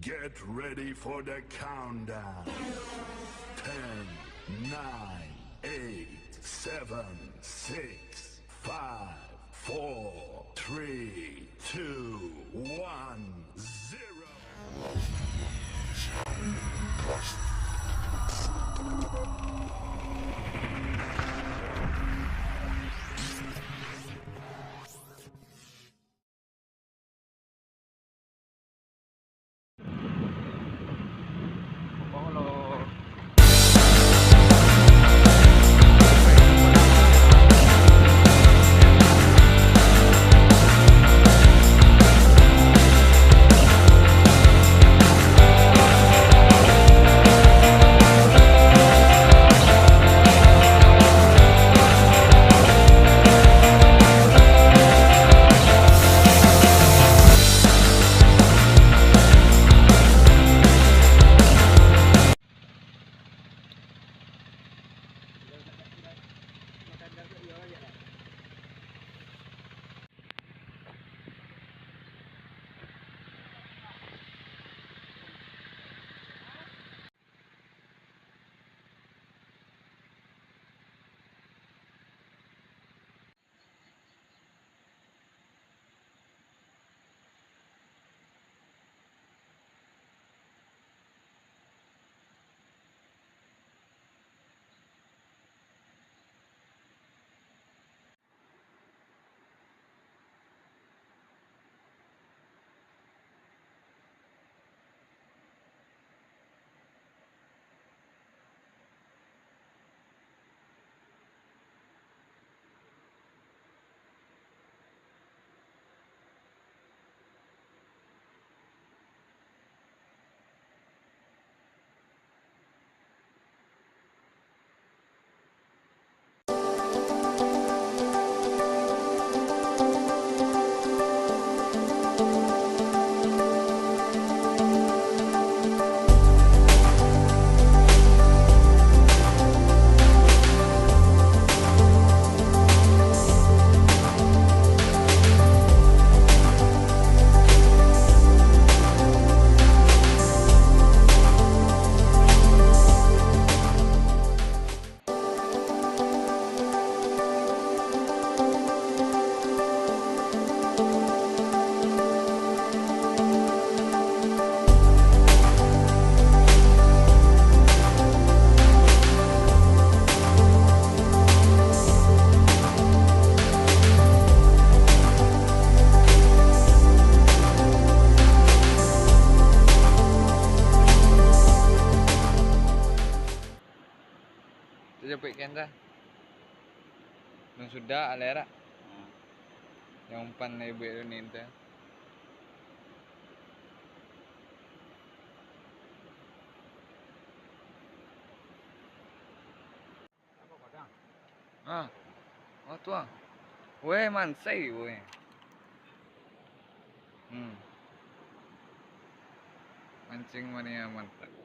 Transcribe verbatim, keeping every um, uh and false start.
Get ready for the countdown. Ten, nine, eight, seven, six, five, four, three, two, one, zero. Tajapuik kan tu. Nan sudah alai rak. Hmm. Nan umpan lai buek tu ni tu. Ah. Oh, tu ah. Weh, mansai, weh. Hmm. Mancing mania mantap.